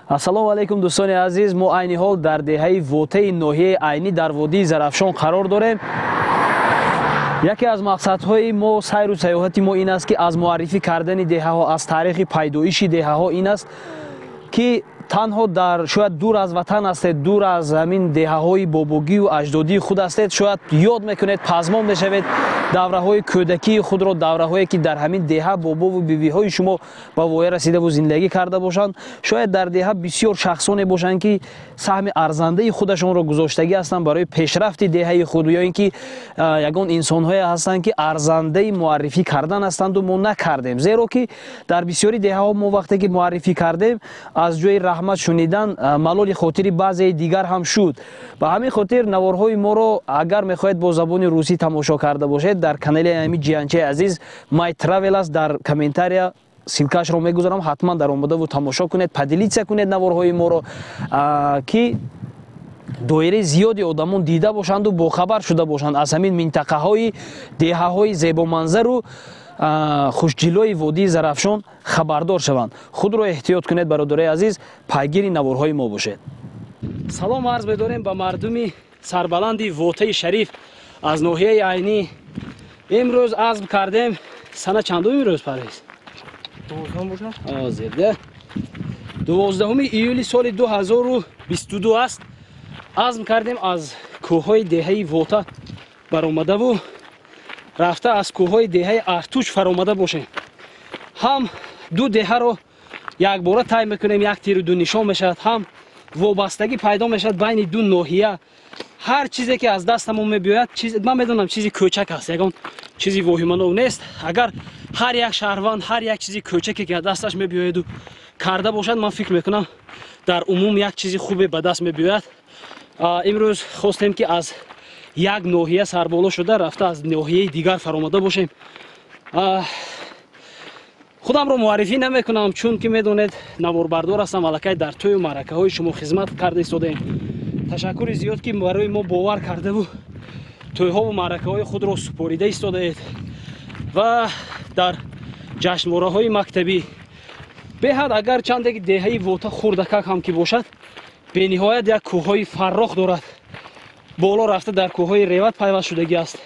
Ассалому алайкум, дӯстони азиз. Мо айни ҳол дар деҳаи Вотаи ноҳияи Айнӣ дар водии Зарафшон қарор дорем. Яке аз мақсадҳои мо, сайру саёҳати мо ин аст, ки аз муаррифӣ кардани деҳаҳо, аз таърихи пайдоиши деҳаҳо ин аст, ки танҳо дар шояд дур аз ватан ҳастед, дур аз ҳамин деҳаҳои бобогию аҷдодии худ ҳастед, шояд ёд мекунед, пазмон мешавед давраҳои кӯдакии худро, давраҳое ки дар ҳамин деҳа бобову бибиҳои шумо ба воя расидаву зиндагӣ карда бошанд. Шояд дар деҳа бисёр шахсоне бошанд, ки саҳми арзандаи худашонро гузоштагӣ ҳастанд барои пешрафти деҳаи худ, ё ин ки ягон инсонҳое ҳастанд, ки арзандаи муаррифӣ кардан ҳастанду мо накардем, зеро ки дар бисёри деҳаҳо мо вақте ки муаррифӣ кардем, аз ҷои раҳмат шунидан малоли хотири баъзеи дигар ҳам шуд. Ба ҳамин хотир наворҳои моро, агар мехоҳед бо забони русӣ тамошо карда бошед, дар канали ҳами ҷиянчаи азиз My Travel аст, дар комментария ссылка шро мегузорам, ҳатман дар омадаву тамошо кунед, поделиться кунед наворҳои моро, ки доираи зиёди одамон дида бошанду бохабар шуда бошанд аз ҳамин минтақаҳои деҳаҳои зебоманзару хушҷилои водии Зарафшон хабардор шаванд. Худро эҳтиёт кунед, бародарои азиз, пайгири наворҳои мо бошед. Салом арз медорем ба мардуми сарбаланди Вотаи Шариф аз ноҳияи Айнӣ. Имрӯз азм кардем, сана чандум имрӯз, Парвиз? Ҳозирда 12 июли соли 2022 аст. Азм кардем аз кӯҳҳои деҳаи Вота баромадаву рафта аз кӯҳҳои деҳаи Артуч фаромада бошем. Ҳам ду деҳаро якбора тай мекунем, як тиру ду нишон мешавад, ҳам вобастагӣ пайдо мешавад байни ду ноҳия. Ҳар чизе ки аз дастамон мебиёяд, ман медонам, чизи кӯчак аст, ягон чизи воҳиманок нест. Агар ҳар як шаҳрванд ҳар як чизи кӯчаке ки аз дасташ мебиёяду карда бошад, ман фикр мекунам, дар умум як чизи хубе ба даст мебиёяд. Имрӯз хостем, ки аз як ноҳия сарболо шуда рафта аз ноҳияи дигар фаромада бошем. Худамро муаррифӣ намекунам, чун ки медонед, наворбардор ҳастам, аллакай дар тӯю маъракаҳои шумо хизмат карда истодаем. Ташаккури зиёд, ки барои мо бовар кардаву тӯйҳову маъракаҳои худро супорида истодаед ва дар ҷашнвораҳои мактабӣ. Беҳад агар чанде ки деҳаи Вота хурдакак ҳам ки бошад, бениҳоят як кӯҳҳои фаррох дорад. Боло рафта дар кӯҳҳои Реват пайваст шудагӣ аст,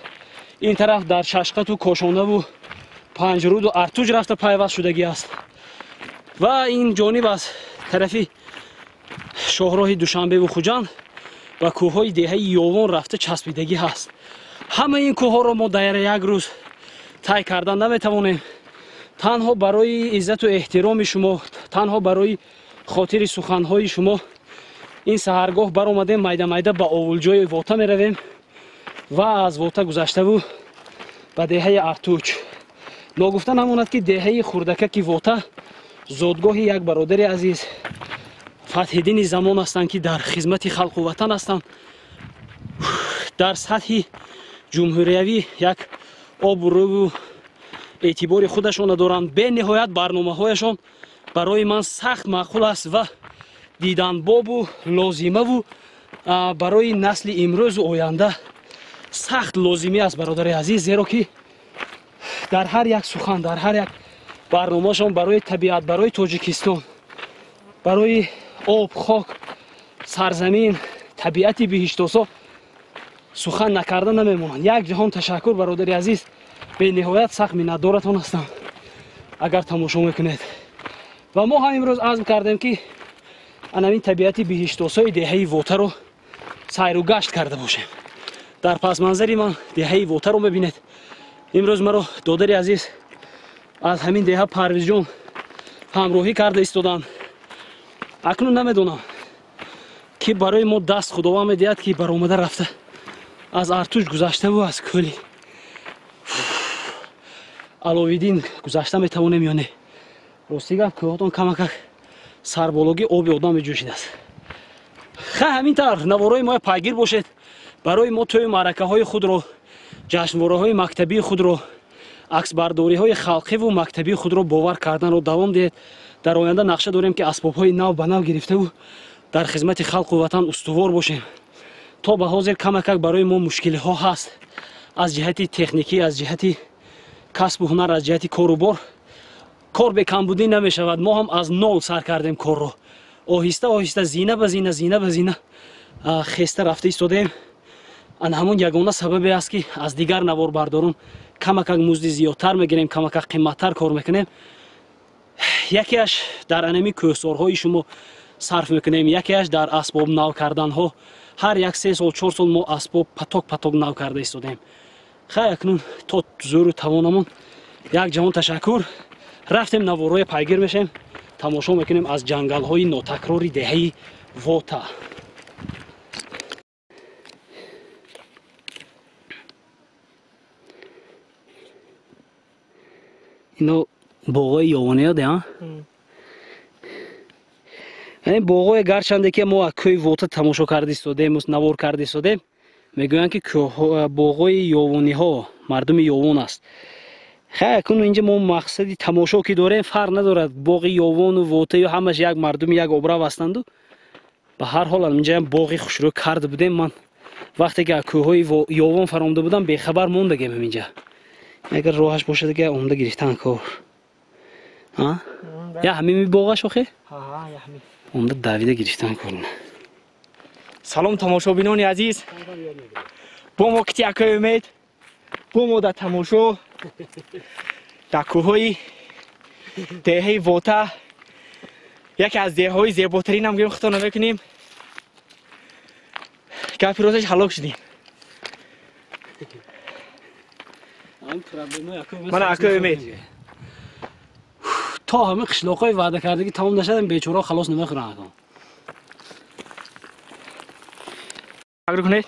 ин тараф дар Шашқату Кошонаву Панҷруду Артуҷ рафта пайваст шудагӣ аст ва ин ҷониб аз тарафи шоҳроҳи Душанбеву Хуҷанд ба кӯҳҳои деҳаи Ёвон рафта часпидагӣ ҳаст. Ҳамаи ин кӯҳҳоро мо дар як рӯз тай кардан наметавонем. Танҳо барои иззату эҳтироми шумо, танҳо барои хотири суханҳои шумо ин саҳаргоҳ баромадем. Майда майда ба овулҷои Вота меравем ва аз Вота гузаштаву ба деҳаи Артуч. Ногуфта намонад, ки деҳаи хурдакаки Вота зодгоҳи як бародари азиз, Фатҳиддини Замон ҳастанд, ки дар хизмати халқу ватан ҳастанд, дар сатҳи ҷумҳуриявӣ як обрӯву эътибори худашонро доранд. Бениҳоят барномаҳояшон барои ман сахт маъқул аст ва диданбобу лозимаву барои насли имрӯзу оянда сахт лозимӣ аст, бародари азиз, зеро ки дар ҳар як сухан, дар ҳар як барномаашон барои табиат, барои Тоҷикистон, барои об, хок, сарзамин, табиати биҳиштосо сухан накарда намемонанд. Як ҷаҳон ташаккур, бародари азиз, бениҳоят сахт миннатдоратон ҳастам, агар тамошо мекунед. Ва мо ҳам имрӯз азм кардем, ки анамин табиати биҳиштосои деҳаи Вотаро сайру гашт карда бошем. Дар пасманзари ман деҳаи Вотаро мебинед. Имрӯз маро додари азиз аз ҳамин деҳа, Парвизҷон, ҳамроҳӣ карда истоданд. Акнун намедонам, ки барои мо даст Худованд медиҳад, ки баромада рафта аз Артуш гузаштаву аз кӯли Аловиддин гузашта метавонем ё не. Рости гап, кӯҳотон камакак сарбологӣ оби одам меҷӯшидааст. Ха, ҳамин тавр наворои мо пайгир бошед. Барои мо тӯю маъракаҳои худро, ҷашнвораҳои мактабии худро, аксбардориҳои халқиву мактабии худро бовар карданро давом диҳед. Дар оянда нақша дорем, ки асбобҳои нав ба нав гирифтаву дар хизмати халқу ватан устувор бошем. То ба ҳозир камакак барои мо мушкилиҳо ҳаст аз ҷиҳати техникӣ, аз ҷиҳати касбу ҳунар, аз ҷиҳати кору бор. Кор бекамбудӣ намешавад. Мо ҳам аз нол сар кардем корро. Оҳиста оҳиста зина ба зина, зина ба зина хеста рафта истодаем. Ана ҳамон ягона сабабе аст, ки аз дигар наворбардорон камакак музди зиёдтар мегирем, камакак қимматтар кор мекунем. Якеаш дар анами кӯҳсорҳои шумо сарф мекунем, якеаш дар асбоб нав карданҳо. Ҳар як 3 сол 4 сол мо асбоб паток паток нав карда истодаем. Хай, акнун то зӯру тавонамон як ҷаҳон ташаккур. Рафтем, наворҳоя пайгир мешем, тамошо мекунем аз ҷангалҳои нотакрори деҳаи Вота. Ино боғои ёвониё де, ин боғое гарчанде ки мо аз кӯҳи Вота тамошо карда истодем, навор карда истодем, мегӯянд, ки боғои ёвониҳо, мардуми ёвон аст. Хай, акнун инҷа мо мақсади тамошо ки дорем, фарқ надорад, боғи ёвону Вотаю ҳамаш як мардуми як обрав ҳастанду. Ба ҳар ҳол инҷаам боғи хушрӯ карда будем. Ман вақте ки аз кӯҳҳои ёвон фаромада будам, бехабар мондагем инҷа. Агар роҳаш бошад, ага омда гирифтан кор. Я ҳамин боғаш охе? Омда давида гирифтан кор. Салом, тамошобинони азиз, бо мо кити акои Умед, бо мо дар тамошо дар кӯҳҳои деҳаи Вота, яке аз деҳаҳои зеботаринам гӯем, хато намекунем. Гапи росташ, ҳалок шудем. Мана акои Умед. То ҳамин қишлоқҳои ваъдакардагӣ тамом нашадам, бечораҳо халос намехӯранд. Кунед.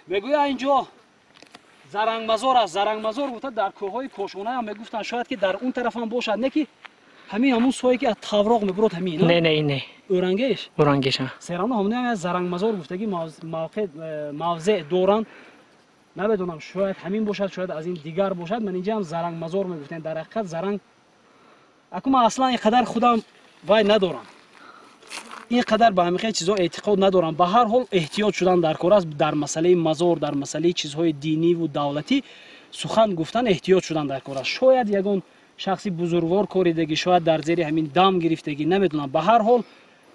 Мегӯя, инҷо Зарангмазор аст. Зарангмазор гуфта, дар кӯҳҳои Кошонаам мегуфтанд, шояд ки дар он тарафам бошад, не ки ҳамин ҳамун сое ки аз Тавроқ мебурод, ҳамин? Не, не, не. Ӯрангеш? Ӯрангеш. Серано ҳамин Зарангмазор гуфтагӣ мавқеъ, мавзеъ доранд. Намедонам, шояд ҳамин бошад, шояд аз ин дигар бошад. Ман инҷаам Зарангмазор мегуфтем. Дар ҳақиқат заранг аку ман аслан ин қадар худам вай надорам, ин қадар ба ҳамин хел чизҳо эътиқод надорам. Ба ҳар ҳол эҳтиёт шудан дар кор аст. Дар масъалаи мазор, дар масъалаи чизҳои диниву давлатӣ сухан гуфтан, эҳтиёт шудан дар кор аст. Шояд ягон шахси бузургвор коридагӣ, шояд дар зери ҳамин дам гирифтагӣ, намедонам. Ба ҳар ҳол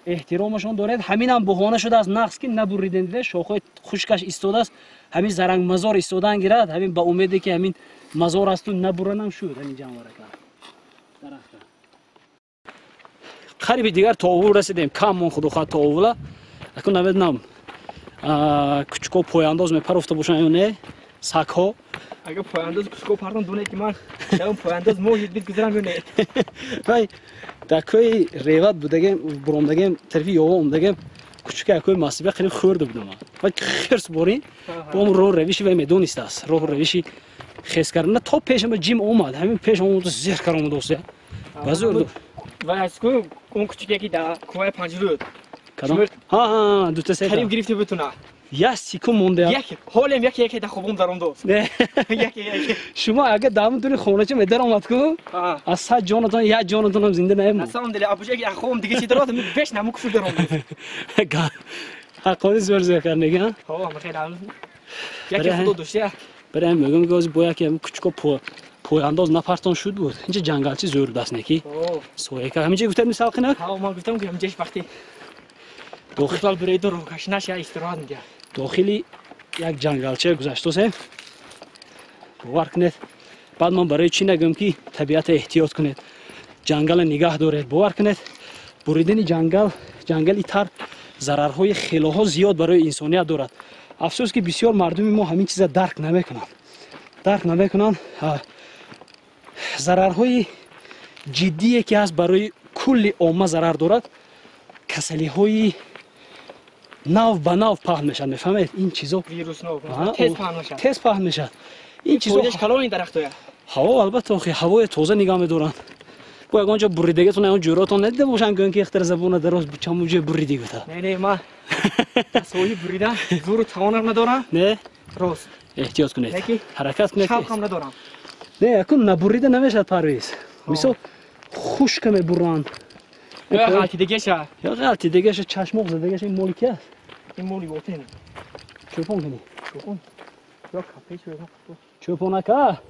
эҳтиромашон доред. Ҳаминам буҳона шудааст, нақс ки набуридем, дида шохҳои хушкаш истодааст, ҳамин зарангмазор истодан гирад, ҳамин ба умеде ки ҳамин мазор асту набуранам шуд ҳамин ҷанварака дарахта. Қариби дигар то овул расидем, кам мон, худохоҳ, то овула. Акун намедонам, кучуко пояндоз мепарофта бошанд ё не, сагҳо. Агар пояндоз кучуко партон, дуне ки ман ягон пояндоз моҳид бит гузарам ё не. Вай дар кӯҳи Реват будагем, буромдагем, тарафи Ёва омдагем, кучука якӯи масиба қариб хӯрда будам. Вай хирс борин, бом роҳ равиши вай медонистааст, роҳу равиши хес карда. То пешама ҷим омад, ҳамин пеш омад, зер кар омадааст. Ба зӯр. Вай аз ку он кучуке ки дар кӯҳаи Панҷруд. Кадом? Ҳа, ҳа, дута сета. Қариб гирифта бутуна. Як секунд монда. Як ҳолем яке яке дар хобом даромдааст. Яке яке. Шумо агар дар ҳамон дури хонача медаромад ку, аз 100 ҷонатон як ҷонатонам зинда намемонд. На самом деле, абуҷа ки хобом дига чи даромад, беш наму куфр даромад. Ҳаққони зӯр зӯр кард нега? Ҳо, хеле ҳам. Яке худо дошта. Барои ҳамин мегӯям, ки ҳозир бо яке ҳамин кучуко пояндоз напартон шуд буд. Инҷа ҷангалчи зӯр будааст, не ки? Сояка. Ҳаминҷа гуфтед мисалқинак? Ҳа, ман гуфтам, ки ҳаминҷаш вақти дохил биреду рӯҳкаш наша, истироҳат мекард. Дохили як ҷангалча гузаштосем. Бовар кунед, баъд ман барои чӣ нагӯям, ки табиата эҳтиёт кунед, ҷангала нигаҳ доред. Бовар кунед, буридани ҷангал, ҷангали тар зарарҳои хелоҳо зиёд барои инсоният дорад. Афсӯс, ки бисёр мардуми мо ҳамин чиза дарк намекунанд, дарк намекунанд зарарҳои ҷиддие ки ҳаст, барои кулли омма зарар дорад. Касалиҳои нав ба нав паҳн мешавад, мефаҳмед, ин чизо тез паҳн мешавад. Ин чизо калони дарахтоя. Ҳаво, албатта, охи ҳавои тоза нигаҳ медоранд. Бо ягон ҷо буридагиатон, ягон ҷӯротон надида бошанд, гӯянд ки ихтара забона дароз чамуҷо буриди гуфта. Не, не, ман соҳиби буридан зӯру тавонам надорам. Не, рост. Эҳтиёт кунед, ҳаракат кунед. Шавқам надорам. Не, акун набурида намешавад, Парвиз. Мисол, хушка мебуранд. Ё ғалтидагиша. Ё ғалтидагиша, чашмоқ задагиша. Ин моли ки аст? Ин моли Вотен. Чӯпон кунӣ? Чӯпон. Ё капе, чӯпон. Чӯпон ака,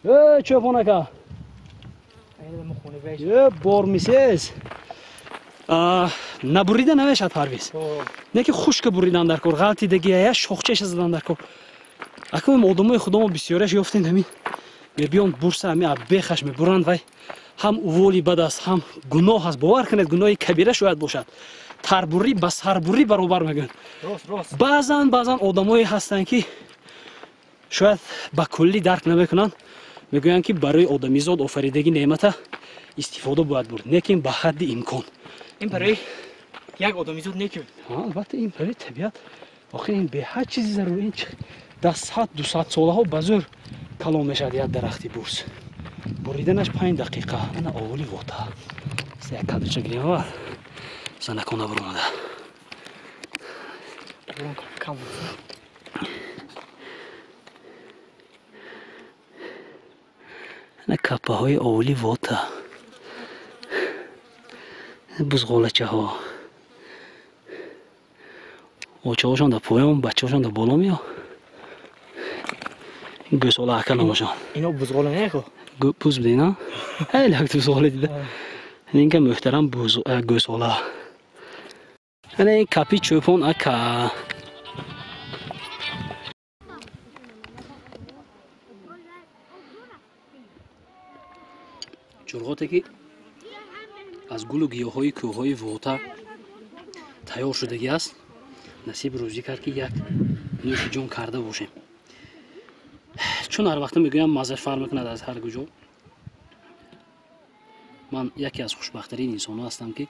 э, чӯпон ака. Бор мисез. Набурида намешад Парвиз. Не ки хушка буридан дар кор, ғалтидагия, шохчаша задан дар кор. Акун одамои худомо бисёраш ёфтем ҳамин. Мебиён бурса ҳамин абехаш мебуранд вай. Ҳам уволи бад аст, ҳам гуноҳ аст. Бовар кунед, гуноҳи кабира шояд бошад. Тарбурӣ ба сарбурӣ баробар мегӯянд. Баъзан одамое ҳастанд ки шояд ба куллӣ дарк намекунанд. Мегӯянд ки барои одамизод офаридагӣ неъмата истифода бояд бурд, лекин ба ҳадди имкон. Ин барои як одамизод не ки? Албатта ин барои табиат. Охир ин беҳад чизи зарур. Ин дар 100-200 солаҳо ба зӯр калон мешавад як дарахти бурс. Буриданаш 5 дақиқа. Ана оволи вота. Як кадрча гирем аввал. Занакона буромада. Ана каппаҳои оволи вота. Бузғолачаҳо. Очаҳошон дар поён, бачаҳошон дар боло мео. Гӯсола ака номашон. Ино бузғола не ко? Буз будин, а? Хеле як бузғола дида. Инка муҳтарам гӯсола. Ана ин капи чӯпон ака. Ҷурғоте ки аз гулу гиёҳҳои кӯҳҳои вота тайёр шудагӣ аст, насиб рӯзӣ кард ки як нӯши ҷон карда бошем. Чун ҳар вақта мегӯям маззаш фарқ мекунад аз ҳар куҷо. Ман яке аз хушбахттарин инсонҳо ҳастам ки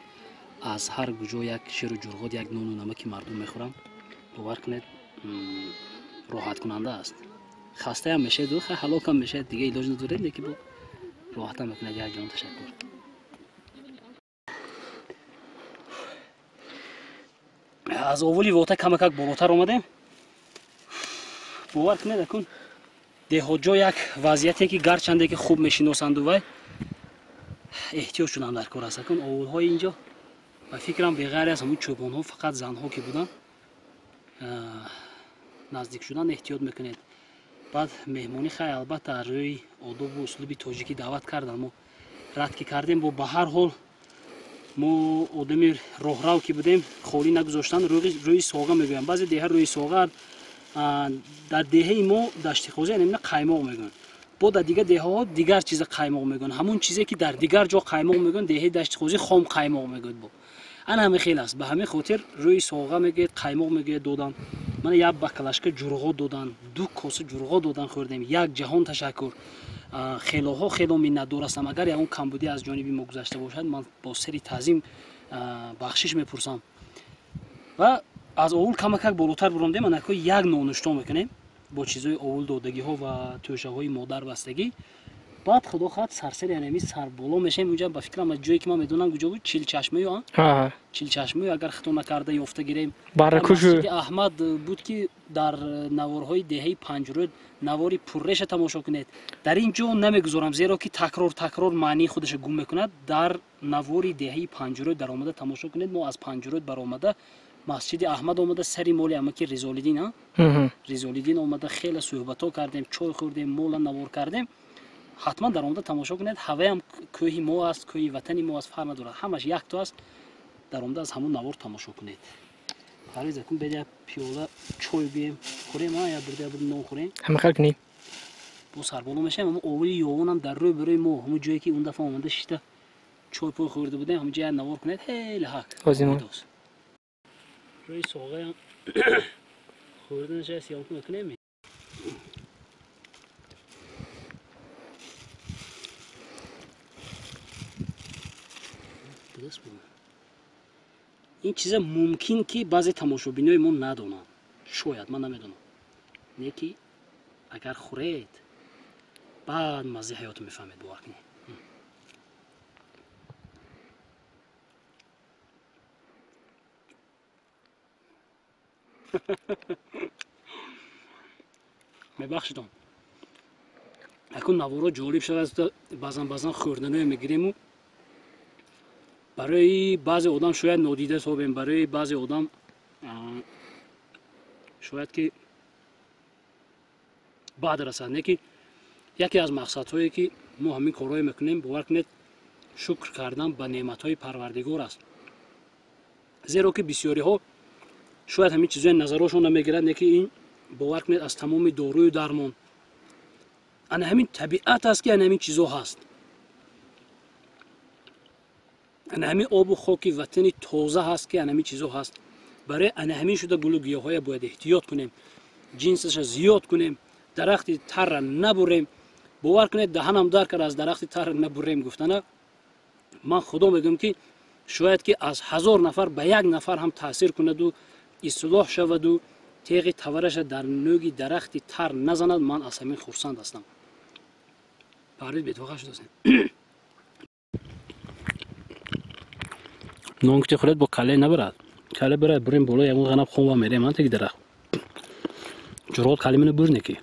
аз ҳар куҷо як ширу ҷурғот, як нону намаки мардум мехӯрам. Бовар кунед, роҳаткунанда аст. Хастаям мешавед, ҳалокам мешавед, дига илоҷ надоред, лекин бо роҳатам мекунад. Як ҷон ташаккур. Аз оволи вота камакак болотар омадем. Бовар кунед, акун деҳотҷо як вазъияте ки гарчанде ки хуб мешиносанду вай эҳтиёҷ шудам дар кор аст. Акун овулҳои инҷо ба фикрам беғайр аз ҳамун чӯпонҳо фақат занҳо ки буданд наздик шудан эҳтиёт мекунед. Баъд меҳмонӣ хай албатта аз рӯи одобу услуби тоҷикӣ даъват кардам, мо рад ки кардем, бо ба ҳар ҳол мо одами роҳрав ки будем холӣ нагузоштан. Рӯи соға мегӯям, баъзе деҳа рӯи соға, дар деҳаи мо даштихозӣ ана қаймоқ мегӯянд, бо дар дигар деҳаҳо дигар чиза қаймоқ мегӯянд. Ҳамун чизе ки дар дигар ҷо қаймоқ мегӯянд, деҳаи даштихозӣ хом қаймоқ мегӯяд. Бо ана ҳамин хел аст. Ба ҳамин хотир рӯи соға мегӯяд, қаймоқ мегӯяд додан. Мана як баклашка ҷурғо додан, 2 коса ҷурғо додан хӯрдем. Як ҷаҳон ташаккур. Хелоҳо хело миннатдор ҳастам. Агар ягон камбудӣ аз ҷониби мо гузашта бошад, ман бо сари таъзим бахшиш мепурсам. Ва аз овул камакак болотар бурондем, анако як нонушто мекунем бо чизҳои овул додагиҳо ва тӯшаҳои модарбастагӣ. Баъд худо хоҳад сарсари анами сарболо мешавем. Унҷа ба фикрам аз ҷое ки ман медонам куҷо буд, Чилчашмаю, Чилчашмаю агар хато накарда ёфта гирем. Масҷиди Аҳмад буд ки дар наворҳои деҳаи Панҷрӯд навори пурреша тамошо кунед. Дар ин ҷо намегузорам, зеро ки такрор такрор маънии худаша гум мекунад. Дар навори деҳаи Панҷрӯд даромада тамошо кунед. Мо аз Панҷрӯд баромада масҷиди Аҳмад омада сари моли амаки Ризолиддин, Ризолиддин омада хеле суҳбатҳо кардем, чой хӯрдем, мола навор кардем. Ҳатман дар омада тамошо кунед. Ҳаваям кӯҳи мо аст, кӯҳи ватани мо аст, фарқ надорад, ҳамаш якто аст. Дар омада аз ҳамун навор тамошо кунед. Парвиз, акун бед як пиёла чой бием хӯрем, я бурда я бурда нон хӯрем. Ҳама хел кунем. Бо сарболо мешавем. Ҳамун оволи ёвонам дар рӯй барои мо, ҳамун ҷое ки он дафъа омада шишта чой пой хӯрда будем, ҳамун ҷо як навор кунед. Хеле ҳак. Рӯи соғаям хӯрданаша съёмка мекунем. Ин чиза мумкин ки баъзе тамошобинои мо надонанд, шояд, ман намедонам, не ки агар хӯред баъд маззаи ҳаётро мефаҳмед. Бовар кунед. Мебахшидон, акун наворо ҷолиб шудааст. Баъзан баъзан хӯрданое мегириму барои баъзе одам шояд нодида собем, барои баъзе одам шояд ки баъд расад. Не ки яке аз мақсадҳое ки мо ҳамин корҳое мекунем, бовар кунед, Шукр кардан ба неъматҳои Парвардигор аст. Зеро ки бисёриҳо шояд ҳамин чизҳои назарҳошон намегирад, не ки ин бовар кунед аз тамоми дорую дармон ана ҳамин табиат аст, ки ана ҳамин чизҳо ҳаст. Ана ҳамин обу хоки ватани тоза ҳаст, ки ана ҳамин чизҳо ҳаст. Барои ана ҳамин шуда гулу гиёҳҳоя бояд эҳтиёт кунем, ҷинсаша зиёд кунем, дарахти тарра набурем. Бовар кунед, даҳанам дар кард аз дарахти тарра набурем гуфтана. Ман худо мегӯям, ки шояд ки аз 1000 нафар ба як нафар ҳам таъсир кунаду ислоҳ шаваду теғи тавараша дар нӯги дарахти тар назанад, ман аз ҳамин хурсанд ҳастам. Парвиз бетоқа шудастем. Нон ки хӯред бо калле набарад. Калле барад, бурем боло ягон ғанаб хом ва мерем ан теги дарахт. Ҷурот калле мена бур неки.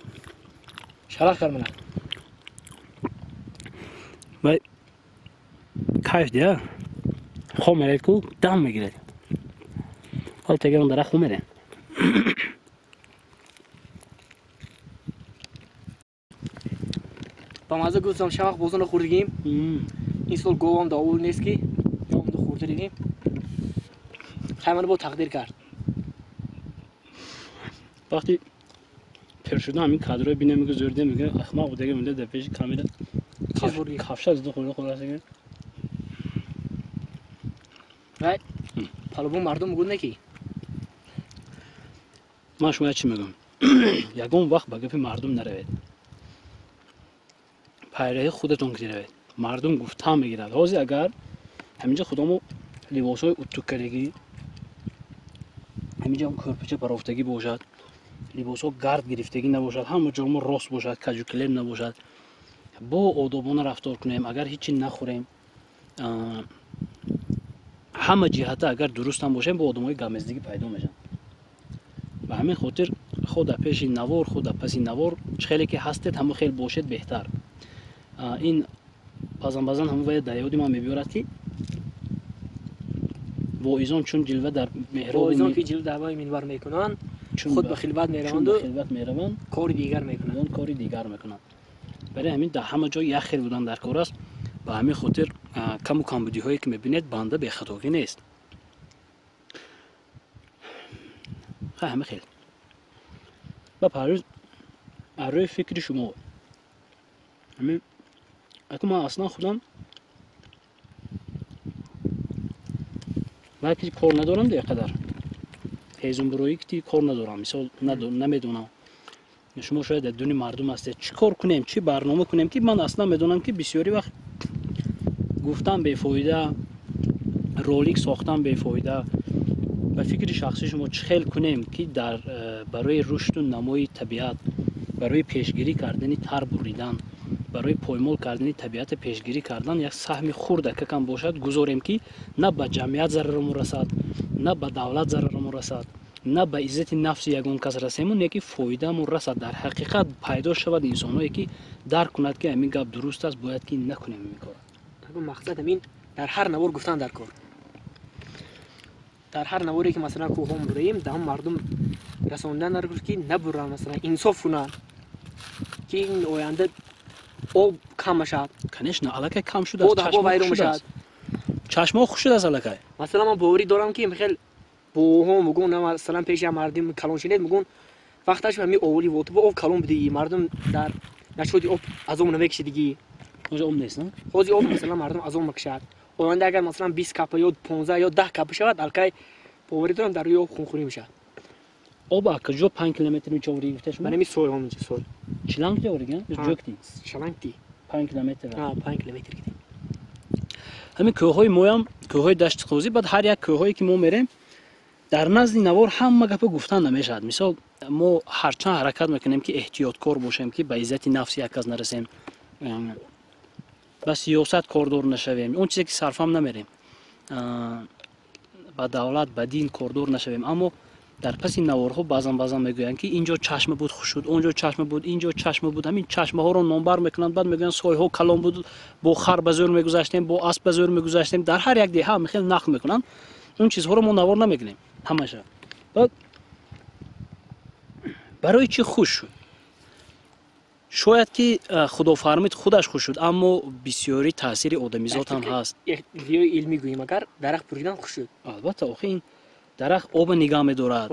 Шалақ кар мена. Вай кайф дия. Хом меред ку дам мегиред. Ҳол теги он дарахт хом мерем. Ба маза гуфтам, шавақ бозона хӯрдигим. Ин сол говам да овул нест, ки ҷомда хӯрда дидем. Хаймана бо тақдир кард. Вақти пир шудан ҳамин кадрҳои бинем, мега зӯрде, мега ахмақ будаги монда дар пеши камера кафша зуда хӯрда хӯрда. Вай палубо мардум мегӯд не ки? Ман шумо чӣ мегӯям? Ягон вақт ба гапи мардум наравед. Пайраҳи худатон ки равед. Мардум гуфтан мегирад. Ҳозир агар ҳаминҷа худамо либосҳои уттуккардагӣ, ҳаминҷа кӯрпича барофтагӣ бошад, либосҳо гард гирифтагӣ набошад, ҳама ҷомо рост бошад, каҷукилем набошад, бо одобона рафтор кунем, агар ҳичи нахӯрем, ҳама ҷиҳата агар дурустам бошем, бо одамои гамездагӣ пайдо мешаванд. Ба ҳамин хотир худ дар пеши навор, худ дар паси навор чӣ хеле ки ҳастед, ҳамон хел бошед беҳтар. Ин баъзан баъзан ҳамон вая дар ёди ман мебиёрад, ки воизон чун ҷилва дар меҳроб, воизон ки ҷилва дар минбар мекунанд, худ ба хилват мераванду кори дигар мекунанд, кори дигар мекунанд. Барои ҳамин дар ҳама ҷой як хел будан дар кор аст. Ба ҳамин хотир каму камбудиҳое ки мебинед, банда бехатогӣ нест. Ҳама хел. Ба Парвиз, аз рӯи фикри шумо ҳамин аку ман аслан худам вақти кор надорам, де қадар ҳезумбуроӣ ки кор надорам, мисол намедонам. Шумо шояд дар дуни мардум ҳастед, чӣ кор кунем, чӣ барнома кунем, ки ман аслан медонам, ки бисёри вақт гуфтан бефоида, ролик сохтан бефоида. Ба фикри шахсии шумо чӣ хел кунем, ки дар барои рушду намои табиат, барои пешгирӣ кардани тар буридан, барои поймол кардани табиата пешгирӣ кардан як саҳми хурдакакам бошад гузорем, ки на ба ҷамъият зарарамон расад, на ба давлат зарарамон расад, на ба иззати нафси ягон кас расему, не ки фоидаамон расад, дар ҳақиқат пайдо шавад инсонҳое, ки дарк кунад, ки ҳамин гап дуруст аст, бояд ки накунем ҳамин кора. Мақсад ҳамин дар ҳар навор гуфтан дар кор. Дар ҳар наворе ки масалан кӯҳҳо бураем, дар ҳам мардум расондан дар кор, ки набуранд, масалан инсоф кунанд, ки ин оянда об кам мешавад. Конечно, аллакай кам шудааст, чашмо вайрон мешавад. Чашмо хуш шудааст аллакай. Масалан ман боварӣ дорам, ки хел боҳо мегӯн, масалан пеши мардум калон шинед, мегӯн вақташ ҳамин оволи вотуба об калон будиги, мардум дар нашоди об азоб намекашидиги. Ҳозир об нест, на? Ҳозир об масалан мардум азоб мекашад. Оянда агар масалан 20 капа ё 15 ё 10 капа шавад, аллакай боварӣ дорам дар рӯи об хунхӯрӣ мешавад. Об а куҷо 5 километр мечоворӣ гуфта шумо? Ман ҳамин сой, ҳаминҷо сой. Чиланг ҷоворӣ, ҷӯкти? Шалангти. 5 километр. 5 километр. Ҳамин кӯҳҳои моям, кӯҳҳои Дашти Қӯзӣ, баъд ҳар як кӯҳҳое ки мо мерем, дар назди навор ҳама гапа гуфтан намешавад. Мисол мо ҳарчанд ҳаракат мекунем, ки эҳтиёткор бошем, ки ба иззати нафси як кас нарасем, ба сиёсат кордор нашавем, он чизе ки сарфам намерем, ба давлат, ба дин кордор нашавем, аммо дар паси наворҳо баъзан баъзан мегӯянд, ки инҷо чашма буд, хуш шуд, онҷо чашма буд, инҷо чашма буд. Ҳамин чашмаҳоро номбар мекунанд, баъд мегӯянд сойҳо калон буд, бо хар ба зӯр мегузаштем, бо асп ба зӯр мегузаштем. Дар ҳар як деҳа ҳам хел нақл мекунанд. Он чизҳоро мо навор намекунем ҳамаша. Баъд барои чӣ хуш шуд? Шояд ки худо фармид худаш хуш шуд, аммо бисёри таъсири одамизод ҳам ҳаст. Ё илмӣ гӯем агар дарахт буридан хуш шуд. Албатта, охи ин дарахт оба нигаҳ медорад.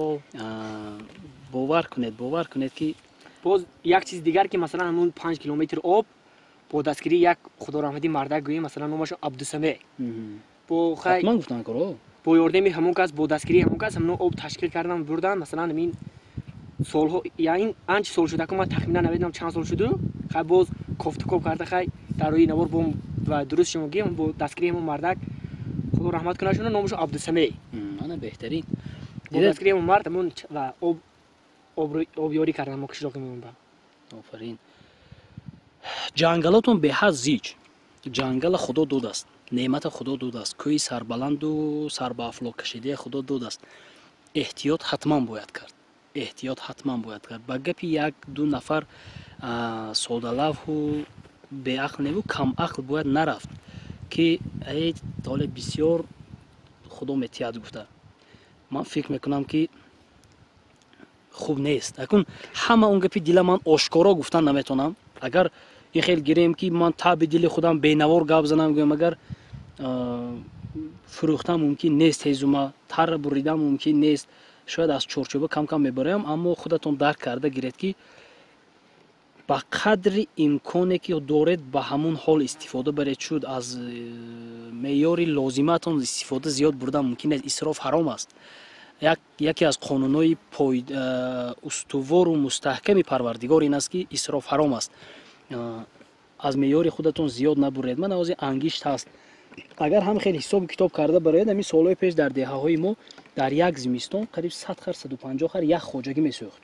Бовар кунед, бовар кунед ки боз як чиз дигар ки масалан ҳамун 5 километр об бо дастгирии як худораҳматӣ мардак гӯем, масалан номаш Абдусамеъ. Бо хай ман гуфтам коро. Бо ёрдами ҳамон кас, бо дастгирии ҳамон кас ҳамон об ташкил кардан бурдан, масалан ҳамин солҳо, яъне анча сол шуда, ки ман тахминан намедонам чанд сол шуду, хай боз кофтукоб карда, хай дар рӯи навор бо ва дуруст шумо гӯем, бо дастгирии ҳамон мардак худо раҳмат кунад шуна, номаш Абдусамеъ. Ана беҳтарин. Бо дастгирии ҳамон мард ҳамон ва об обёрӣ кардан мо қишлоқи мемон ба. Офарин. Ҷангалотон беҳад зич. Ҷангала худо додааст, неъмата худо додааст, кӯҳи сарбаланду сарбаафлок кашидая худо додааст. Эҳтиёт ҳатман бояд кард. Эҳтиёт ҳатман бояд кард. Ба гапи як-ду нафар содалавҳу беақл неву камақл бояд нарафт, ки эй толе бисёр худо метиҳад гуфта. Ман фикр мекунам ки хуб нест. Акун ҳама он гапи дила ман ошкоро гуфтан наметонам. Агар ин хел гирем ки ман таби дили худам бенавор гап занам, гӯям агар фурӯхтан мумкин нест, ҳезума тарра буридан мумкин нест, шояд аз чорчӯба кам-кам мебароям, аммо худатон дарк карда гиред ки ба қадри имконе ки доред ба ҳамун ҳол истифода баред. Шуд аз меъёри лозимаатон истифода зиёд бурдан мумкин нест. Исроф ҳаром аст. Яке аз қонунҳои устувору мустаҳками Парвардигор ин аст ки исроф ҳаром аст. Аз меъёри худатон зиёд набуред. Ман ҳозир ангишт ҳаст. Агар ҳам хеле ҳисобу китоб карда барояд, ҳамин солҳои пеш дар деҳаҳои мо дар як зимистон қариб 100 хар, 150 хар як хоҷагӣ месӯхт.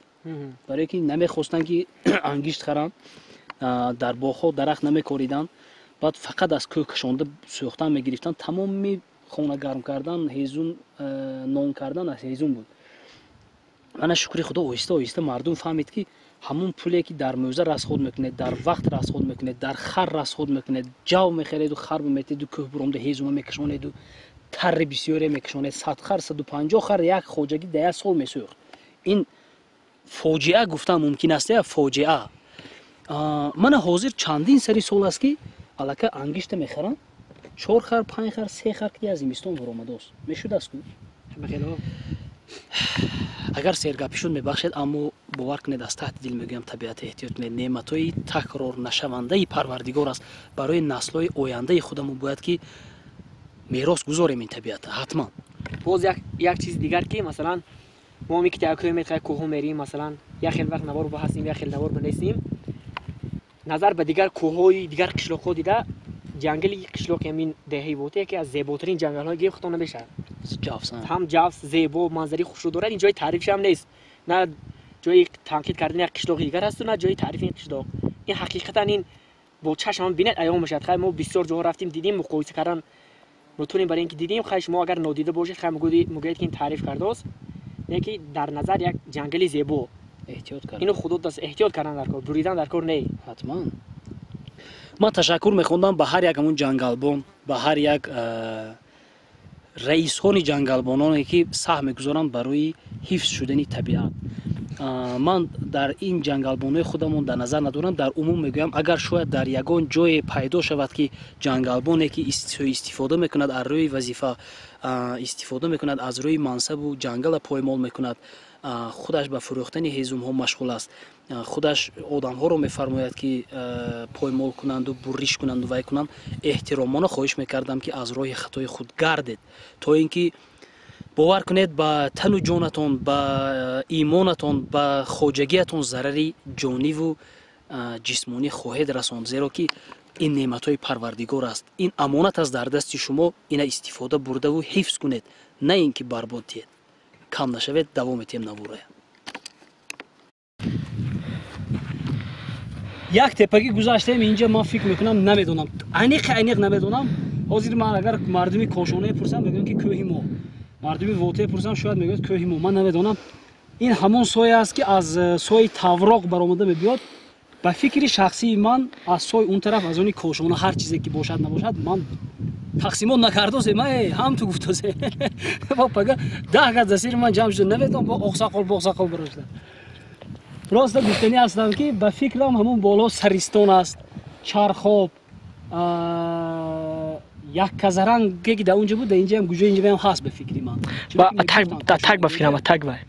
Барое ки намехостанд ки ангишт харанд, дар боғҳо дарахт намекориданд, баъд фақат аз кӯҳ кашонда сӯхтан мегирифтанд. Тамоми хона гарм кардан, ҳезум нон кардан аз ҳезум буд. Мана шукри худо оҳиста оҳиста мардум фаҳмид ки ҳамун пуле ки дар мӯза расход мекунед, дар вақт расход мекунед, дар хар расход мекунед, ҷав мехареду хар метеду кӯҳ буромда ҳезума мекашонеду тарри бисёре мекашонед, 100 хар, 150 хар як хоҷагӣ дар як сол месӯхт. Ин фоҷиа гуфтан мумкин аст, я фоҷиа. Мана ҳозир чандин сари сол аст ки аллакай ангишта мехаранд, 4 хар, 5 хар, 3 хар ки аз зимистон баромадааст. Мешудааст ку? Агар сергапӣ шуд мебахшед, аммо бовар кунед аз таҳти дил мегӯям, табиат эҳтиёт кунед. Неъматҳои такрор нашавандаи Парвардигор аст. Барои наслҳои ояндаи худамон бояд ки мерос гузорем ин табиата ҳатман. Боз як чиз дигар ки масалан мо ҳамин ки кӯҳ метхай кӯҳҳо мерим, масалан як хел вақт навор ба ҳастем, як хел навор ба нестем. Назар ба дигар кӯҳҳои дигар қишлоқҳо дида, ҷангали қишлоқи ҳамин деҳаи Воте яке аз зеботарин ҷангалҳои гирифт худо намешавад. Ҳам ҷавс зебо, манзари хушрӯ дорад, ин ҷои таърифш ҳам нест. На ҷои танқид кардани як қишлоқи дигар ҳасту, на ҷои таърифи ин қишлоқ. Ин ҳақиқатан ин бо чашм ҳам бинед аён мешавад. Хай мо бисёр ҷоҳо рафтим, дидим, муқоиса кардан метавонем барои ин ки дидим. Хай шумо агар нодида бошед, хай мегӯед ки ин таъриф кардааст, не ки дар назар як ҷангали зебо. Эҳтиёт кардан. Ино худо даст эҳтиёт кардан дар кор, буридан дар кор не. Ҳатман. Ман ташаккур мехондам ба ҳар як ҳамун ҷангалбон, ба ҳар як раисони ҷангалбононе ки саҳм мегузоранд барои ҳифз шудани табиат. Ман дар ин ҷангалбонои худамон дар назар надорам, дар умум мегӯям, агар шояд дар ягон ҷое пайдо шавад ки ҷангалбоне ки истифода мекунад аз рӯи вазифа, истифода мекунад аз рӯи мансабу ҷангала поймол мекунад, худаш ба фурӯхтани ҳезумҳо машғул аст, худаш одамҳоро мефармояд ки поймол кунанду бурриш кунанду вай кунанд, эҳтиромона хоҳиш мекардам ки аз роҳи хатои худ гардед, то ин ки бовар кунед ба тану ҷонатон, ба имонатон, ба хоҷагиатон зарари ҷониву ҷисмонӣ хоҳед расонд, зеро ки ин неъматҳои Парвардигор аст, ин амонат аст дар дасти шумо, ина истифода бурдаву ҳифз кунед, на ин ки барбод диҳед. Кам нашавед, давом метиҳем наворая. Як тепагӣ гузаштаем инҷа, ман фикр мекунам, намедонам, аниқи аниқ намедонам. Ҳозир ман агар мардуми Кошонае пурсам, мегӯянд ки кӯҳи мо, мардуми Вотае пурсам, шояд мегӯяд кӯҳи мо, ман намедонам. Ин ҳамон сое аст ки аз сои Тавроқ баромада мебиёд. Ба фикри шахсии ман аз сои он тараф, аз они Кошона ҳар чизе ки бошад набошад, ман тақсимот накардосе, ман ҳам ту гуфтосе. Бо пага 10 газ засири ман ҷамъ шуда, намедонам бо оқсақол боқсақол барошда. Рост гуфтанӣ ҳастам, ки ба фикрам ҳамун боло саристон аст, чархоб, як казаранге ки дар онҷо буд, дар инҷаам гуҷои инҷаам ҳаст, ба фикри ман. Так ба фикрам, так вай.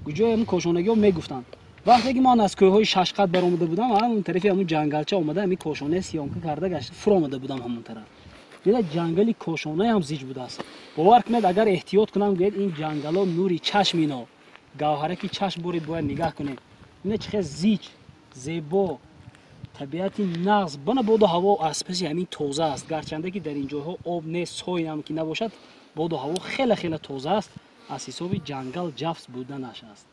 Гуҷои ҳамун кошонагиҳо мегуфтанд. Вақте ки ман аз кӯҳҳои Шашқат баромада будам, ҳамун тарафи ҳамун ҷангалча омада, ҳамин кошонаи съёмка карда гашта фуромада будам ҳамун тараф. Дида, ҷангали кошонае ҳам зич будааст. Бовар кунед, агар эҳтиёт кунам, гӯед, ин ҷангало нури чашм, ино гавҳараки чашм боред, бояд нигаҳ кунем. Ина чӣ хел зич, зебо, табиати нағз, бана боду ҳаво аз паси ҳамин тоза аст. Гарчанде ки дар ин ҷойҳо об нест, соям ки набошад, боду ҳаво хеле хеле тоза аст, аз ҳисоби ҷангал ҷафс буданаш аст.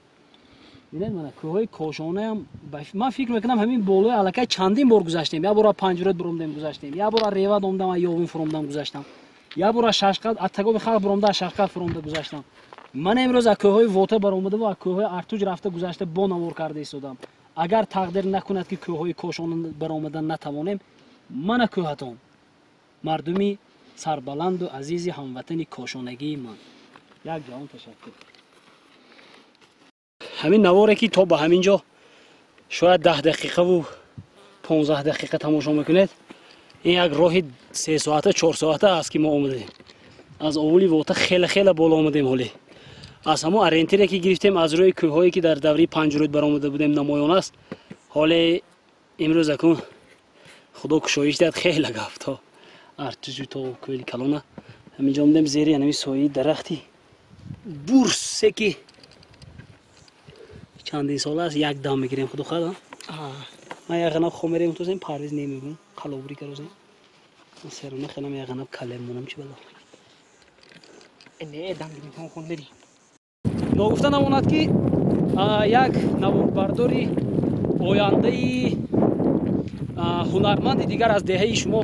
Бинед, мана кӯҳҳои кошонаям, ман фикр мекунам, ҳамин болои аллакай чандин бор гузаштем. Як бора Панҷрӯд буромдем, гузаштем, як бора Ревад омдам, Ёвун фуромдам, гузаштам, як бора Шашқат аз тагоби халқ буромда, аз Шашқат фуромда гузаштам. Ман имрӯз аз кӯҳҳои Вота баромадаву аз кӯҳҳои Артуҷ рафта гузашта бо навор карда истодам. Агар тақдир накунад, ки кӯҳҳои Кошона баромадан натавонем, мана кӯҳатон, мардуми сарбаланду азизи ҳамватани кошонагии ман, як ҷаҳон ташаккур. Ҳамин наворе ки то ба ҳамин ҷо шояд 10 дақиқаву 15 дақиқа тамошо мекунед, ин як роҳи 3 соата, 4 соата аст, ки мо омадем аз овули Вота, хеле хеле боло омадем. Ҳоле аз ҳамон ориентире ки гирифтем, аз рӯи кӯҳҳое ки дар давраи Панҷрӯд баромада будем, намоён аст. Ҳоле имрӯз акун худо кушоиш диҳад, хеле гаф то Артуҷу, то кӯли калона. Ҳаминҷо омадем, зери ҳанами сояи дарахти бурсе, ки чандин сола аст, як дам мегирем. Худо хоҳад, ман як ғанаб хомерем, тозем парвиз немегум, қалобурӣ карозем, серона хелам, як ғанаб калем монам, чи бало. Не, дам гирем, хон мерим. Ногуфта намонад, ки як наворбардори ояндаи ҳунарманди дигар аз деҳаи шумо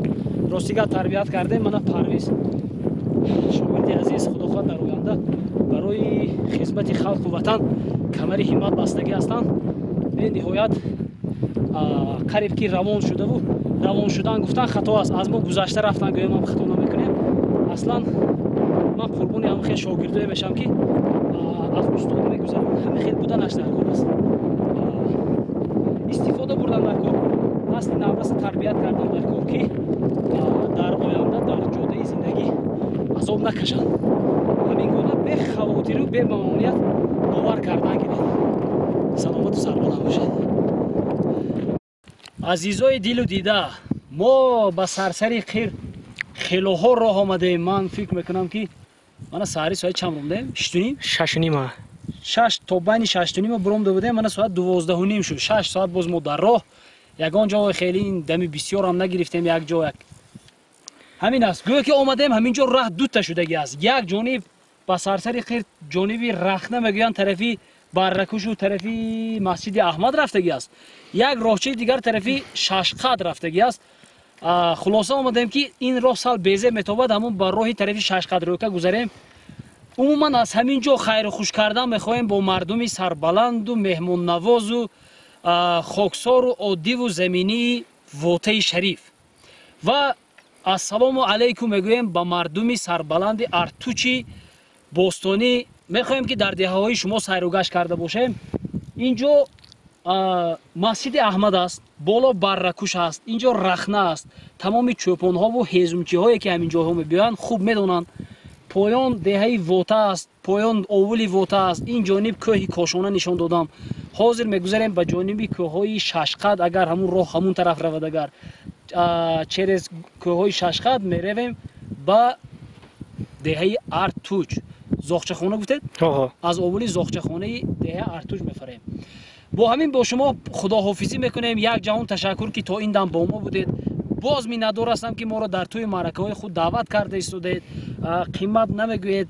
ростига тарбият кардем. Мана Парвиз, шогирди азиз, худо хоҳад, дар оянда барои хизмати халқу ватан камари ҳиммат бастагӣ ҳастанд. Бениҳоят қариб ки равон шудаву, равон шудан гуфтан хато аст, аз мо гузашта рафтан гӯям ҳам хато намекунем. Аслан ман қурбони ҳамин хел шогирдое мешавам, ки аз устод мегузарам. Ҳамин хел буданаш дар кор аст, истифода бурдан дар кор, насли навраса тарбият кардан дар кор, ки дар оянда дар ҷодаи зиндагӣ азоб накашанд. Ҳамин гуна бехавотиру бемамоният бовар кардан гиред. Саломату сарбаланд бошед. Азизои дилу дида, мо ба сарсари қир хелоҳо роҳ омадем. Ман фикр мекунам, ки мана саҳари соати чанд ромдем? 6:30? 6:30. 6 то байни 6:30 буромда будем, мана соат 12:30 шуд. 6 соат боз мо дар роҳ, ягон ҷо хеле ин дами бисёрам нагирифтем. Як ҷо як ҳамин аст, гӯё ки омадем, ҳамин ҷо раҳ дута шудагӣ аст. Як ҷониб ба сарсари қир, ҷониби Рахна мегӯянд, тарафи Барракушу тарафи масҷиди Аҳмад рафтагӣ аст, як роҳчаи дигар тарафи Шашқад рафтагӣ аст. Хулоса, омадем, ки ин роҳ сал безеб метобад, ҳамун ба роҳи тарафи Шашқад рӯка гузарем. Умуман аз ҳамин ҷо хайру хуш кардан мехоҳем бо мардуми сарбаланду меҳмоннавозу хоксору оддиву заминии Вотаи Шариф ва ассалому алайкум мегӯем ба мардуми сарбаланди Артучи бостонӣ. Мехоҳем, ки дар деҳаҳои шумо сайругашт карда бошем. Ин ҷо масҷиди Аҳмад аст, боло Барракуш аст, ин ҷо Рахна аст. Тамоми чӯпонҳову ҳезумчиҳое, ки ҳамин ҷойҳо мебиёянд, хуб медонанд. Поён деҳаи Вота аст, поён овули Вота аст. Ин ҷониб кӯҳи Кошона нишон додам. Ҳозир мегузарем ба ҷониби кӯҳҳои Шашқад. Агар ҳамун роҳ ҳамун тараф равад, агар через кӯҳҳои Шашқад меравем ба деҳаи Артуч. Зоғчахона гуфтед, аз овули зоғчахонаи деҳаи Артуч мефарем. Бо ҳамин бо шумо худоҳофизӣ мекунем. Як ҷаҳон ташаккур, ки то ин дам бо мо будед. Боз миннатдор ҳастам, ки моро дар тӯи маъракаҳои худ даъват карда истодед. Қимат намегӯед,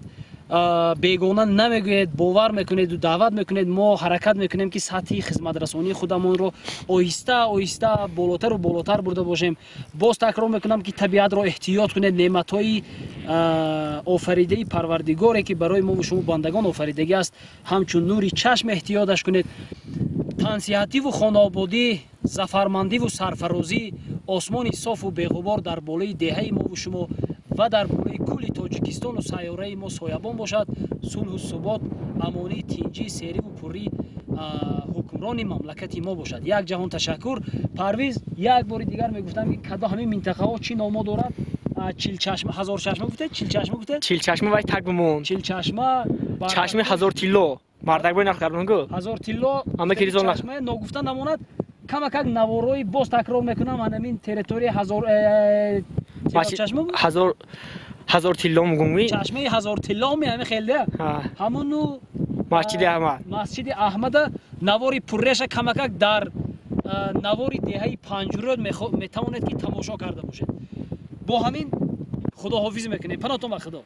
бегона намегӯед, бовар мекунеду даъват мекунед. Мо ҳаракат мекунем, ки сатҳи хизматрасонии худамонро оҳиста оҳиста болотару болотар бурда бошем. Боз такрор мекунам, ки табиатро эҳтиёт кунед. Неъматҳои офаридаи Парвардигоре, ки барои мову шумо бандагон офаридагӣ аст, ҳамчун нури чашм эҳтиёташ кунед. Тансиҳативу хонаободӣ, зафармандиву сарфарозӣ, осмони софу беғубор дар болои деҳаи мову шумо ва дар болои кулли Тоҷикистону сайёраи мо соябон бошад. Сулҳу субот, амонӣ, тинҷӣ, сериву пуррӣ. Ҳукмрони мамлакати мо бошад. Як ҷаҳон ташаккур. Парвиз, як бори дигар мегуфтам, ки кадо ҳамин минтақаҳо чӣ номо дорад? Чилчашма, Ҳазорчашма гуфтед, Чилчашма гуфтед? Чилчашма вай так бимон. Чилчашма. Чашми ҳазор тилло мардакбой нақл кардам-ку. Ҳазор тилло. Ама ки резон. Чашма ногуфта намонад, камакак наворои боз такрор мекунам, ҳамин территорияи ҳазор чашма. Ҳазор тилло мугумӣ. Чашмаи ҳазор тилло ми ҳами хелде ҳамону. Масҷиди Аҳмад. Масҷиди Аҳмада навори пурреша камакак дар навори деҳаи Панҷурод метавонед, ки тамошо карда бошед. Бо ҳамин худоҳофизӣ мекунем. Панотон ба Худо.